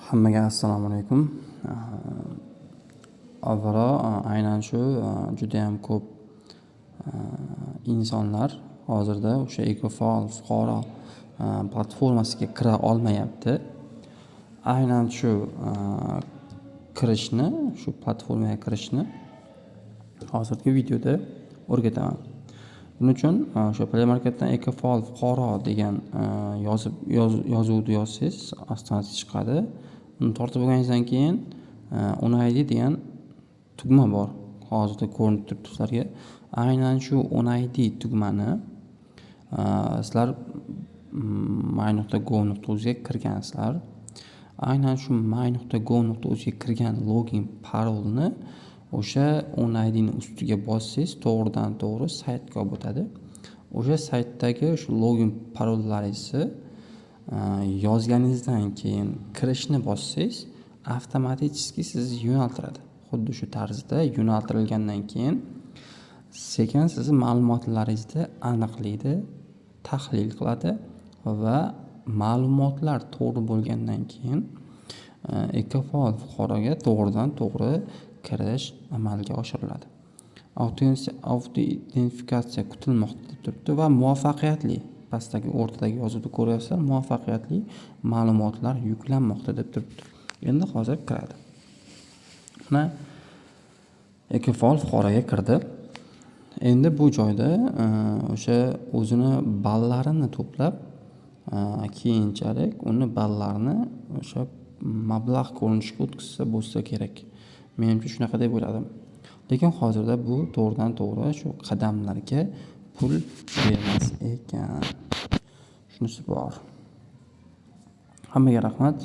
Hammaga assalomu alaykum. Avvalo, aynan shu judayam ko'p insonlar hozirda o'sha Ekofaol fuqaro platformasiga kira olmayapti. Aynan shu kirishni, shu platformaga kirishni hozirgi videoda o'rgataman. Buning uchun o'sha Play Marketdan Ekofaol fuqaro degan yozib yozuvni yozsangiz, avtomatik chiqadi. Uni tortib olganingizdan keyin OneID degan tugma bor. Hozirda ko'rinib turibdi sizlarga. Aynan shu OneID tugmani sizlar my.gov.uzga kirgansizlar. Aynan shu my.gov.uzga kirgan login parolni o'sha OneIDni ustiga bossangiz, to'g'ridan to'g'ri saytga olib o'tadi. O'sha saytdagi shu login parollaringizni yozganingizdan keyin kirishni bossangiz, avtomatik sizni yo'naltiradi. Xuddi shu tarzda yo'naltirilgandan keyin sekin sizni ma'lumotlaringizni aniqlaydi, tahlil qiladi va ma'lumotlar to'g'ri bo'lgandan keyin Ekofaol fuqaroga to'g'ridan to'g'ri kirish amalga oshiriladi. Avtoidentifikatsiya kutilmoqda deb turibdi va muvaffaqiyatli, pastdagi o'rtadagi yozuvni ko'ryapsizlar, muvaffaqiyatli ma'lumotlar yuklanmoqda deb turibdi. Endi hozir kiradi. Mana Ekofaol fuqaroga kirdi. Endi bu joyda o'sha o'zini ballarini to'plab, keyinchalik uni ballarini o'sha mablag' ko'rinishiga o'tkazsa bo'lsa kerak. Menimcha, shunaqa deb o'yladim. Lekin hozirda bu to'g'ridan to'g'ri shu qadamlarga pul bermas ekan. Shunisi bor. Hammaga rahmat.